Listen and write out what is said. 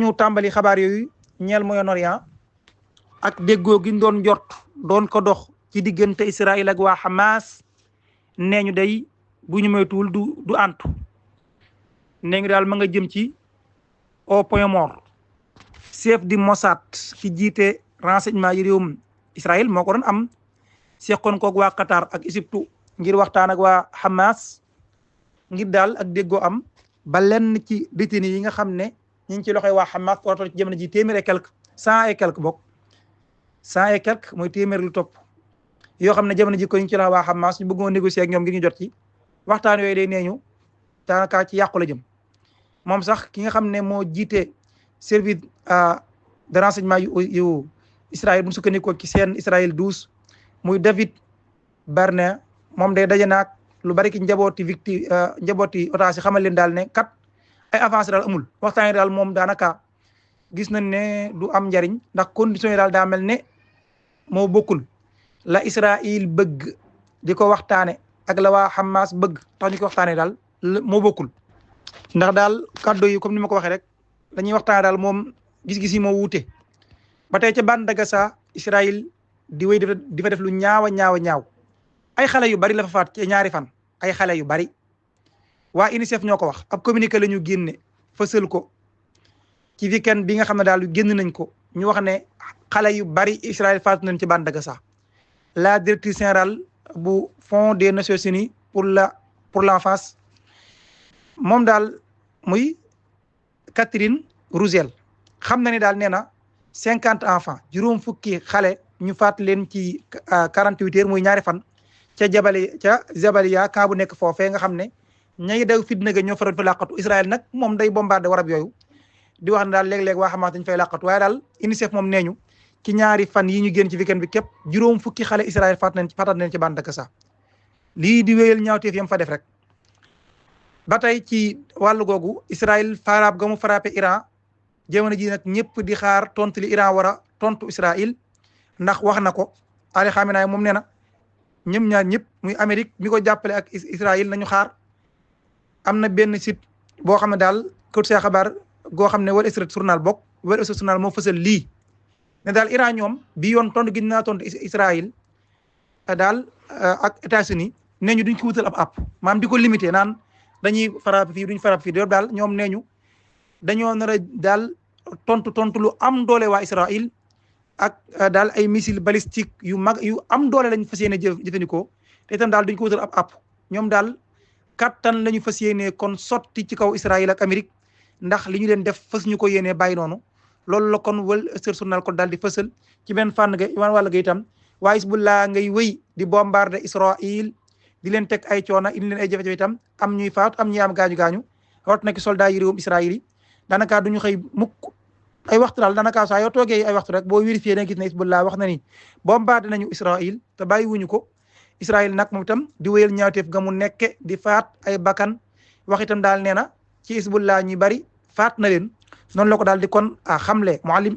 ñu tàmbali xabaar yooyu ñeel Moyen-Orient ak déggoo gi ñu doon jot doon ko dox ci diggante Israël ak waa Hamas nee ñu day bu ñu moytuwul du antu nee ñu daal ma nga jëm ci au point mort. chef du Mossad ki jiite renseignement yi réewum Israël moo ko doon am seqoon koog waa Qatar ak Égypte ngir waxtaan ak waa Hamas ngir daal ak déggoo am ba lenn ci détenus yi nga xam ne ñu ngi ci loxoy waa Hamas toll ci jamono ji téeméer et quelque 100 et quelque bokk 100 et quelque mooy téeméer lu topp yoo xam ne jamono ji ko ñu ngi ci loxoy waa Hamas ñu bëggoon négocier ak ñoom ngir ñu jot ci waxtaan yooyu day nee ñu daanaka ci yàqu la jëm. moom sax ki nga xam ne moo jiite service de renseignement yu Israël bu ñu sukkandikoo ci seen Israël 12 muy David Barnea moom day daje naag lu bari ki njabooti otage yi xamal leen daal ne kat ay avancé daal amul waxtaan yi daal moom daanaka gis nañ ne du am njariñ ndax conditions yi daal daa mel ne moo bokkul la Israël bëgg di ko waxtaane ak la waa Hamas bëgg tax ñu ko waxtaane daal moo bokkul ndax daal kàddu yi comme ni ma ko waxee rek dañuy waxtaane daal moom gis-gis yi moo wuute ba tey ca bande Gaza Israël di wéy di fa def lu ñaaw ay xale yu bari la fa faat ci ñaari fan ay xale yu bari waa UNICEF ñoo ko wax ab communiqué la ñu génne fësal ko ci weekend bi nga xam ne daal génn nañ ko ñu wax ne xale yu bari Israël faatu nañ ci bande Gaza. La directrice générale bu Fonds des Nations Unies pour l'enfance moom daal muy Catherine Russell xam na ni daal nee na 50 enfants juróom fukki xale ñu faat leen ci 48 heures muy ñaari fan ca Jabaliya camp bu nekk foofee nga xam ne ñay daw fitna ga ñoo faral fa làqatu Israël nag moom day bombardé warab yooyu di wax ne daal léeg-léeg waa Hamas dañ fay làqatu waaye daal UNICEF moom nee ñu ci ñaari fan yi ñu génn ci weekend bi képp juróom fukki xale Israël faat nañ ci bande Gaza lii di wéyal ñaawteef yam fa def rek. ba tey ci wàllu googu Israël farab ga mu frappé Iran jamono ji nag ñëpp di xaar tontu li Iran war a tontu Israël ndax wax na ko Ali Khamenei moom nee na ñoom ñaar ñëpp muy Amérique mi ko jàppale ak Israël nañu xaar. am na benn site boo xam ne daal kër see xabaar goo xam ne Wall Street Journal bokk Wall Street Journal moo fësal lii ne daal Iran ñoom bi yoon tontu gi naa tontu Israël daal ak États-Unis nee ñu duñ ko wutal ab app maam di ko limité naan dañuy farab fii duñ farab fii de daal ñoom nee ñu dañoo nar a daal tontu lu am doole waa Israël ak daal ay missile balistique yu mag yu am doole lañ fas yéene jëfandikoo te itam daal duñ ko wutal ab app ñoom daal kattan la ñu fas yéenee kon sotti ci kaw Israël ak Amérique ndax li ñu leen def fas ñu ko yéenee bàyyi noonu loolu la kon Wall Street Journal kon daal di fësal ci benn fànn ga wàll ga itam waa Hezbollah ngay wéy di bombarder Israël di leen teg ay coono indi leen ay jafe-jafe itam am ñuy faatu am ñuy am gaañu rawat na ki soldat yi réewum Israël yi daanaka duñu xëy mukk ay waxtu daal daanaka saa yoo toogee ay waxtu rek boo vérifié da nga gis ne Hezbollah wax na ni bombardé nañu Israël te bàyyiwuñu ko Israël nag moom itam di wéyal ñaawteef ga mu nekke di faat ay bakkan wax itam daal nee na ci Hezbollah ñi bari faat na leen noonu la ko daal di kon xamle Mouhalim